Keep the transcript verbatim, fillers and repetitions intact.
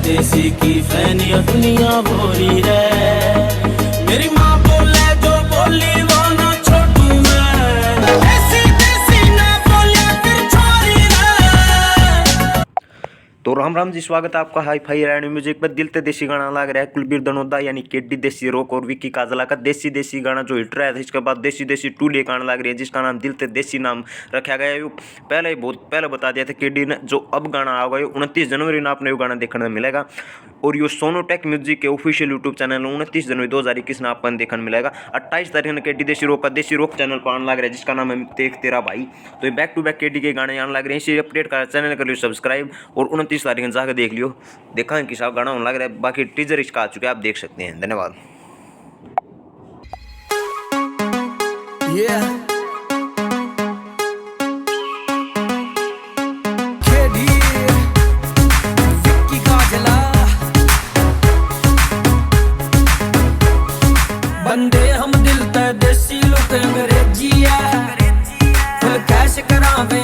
देसी की फैन या दुनिया बोली रे। मेरी माँ बोले जो बोली वो ना छोड़ू मैं। देसी देसी ना बोले फिर छोड़ी रे। तो राम राम जी, स्वागत है आपका हाई फाई रैंड म्यूजिक पर। दिल ते देसी गाना लाग रहा है कुलबीर दनोदा यानी केडी देसी रॉक और विक्की काजला का देसी देसी गाना जो हिट रहा था, इसके बाद देसी देसी टू लेकर आने लाग रही है, जिसका नाम दिल ते देसी नाम रखा गया है। पहले ही बहुत पहले बता दिया था केडी ने, जो अब गाना आएगा, ये उनतीस जनवरी ने आपने वो गाना देखने को मिलेगा। और यो सोनोटेक म्यूजिक के ऑफिशियल यूट्यूब चैनल उनतीस जनवरी दो हज़ार इक्कीस ने आपको देखने मिलेगा। अट्ठाईस तारीख ने केडी देसी रॉक का देसी रॉक चैनल पर आने लाग रहा है, जिसका नाम है देख तेरा भाई। तो ये बैक टू बैक केडी के गाने आने लग रहे हैं, इसे अपडेट का चैनल कर लियो सब्सक्राइब और उनतीस तारीख ने जाकर देख लियो, देखा किसा गाना होने लग रहा है। बाकी टीजर इसका आ चुका है, आप देख सकते हैं। धन्यवाद। Yeah. केडी, विक्की काजला। बंदे हम दिल ते देसी, लुक अंग्रेजी है। फुल कैश करावे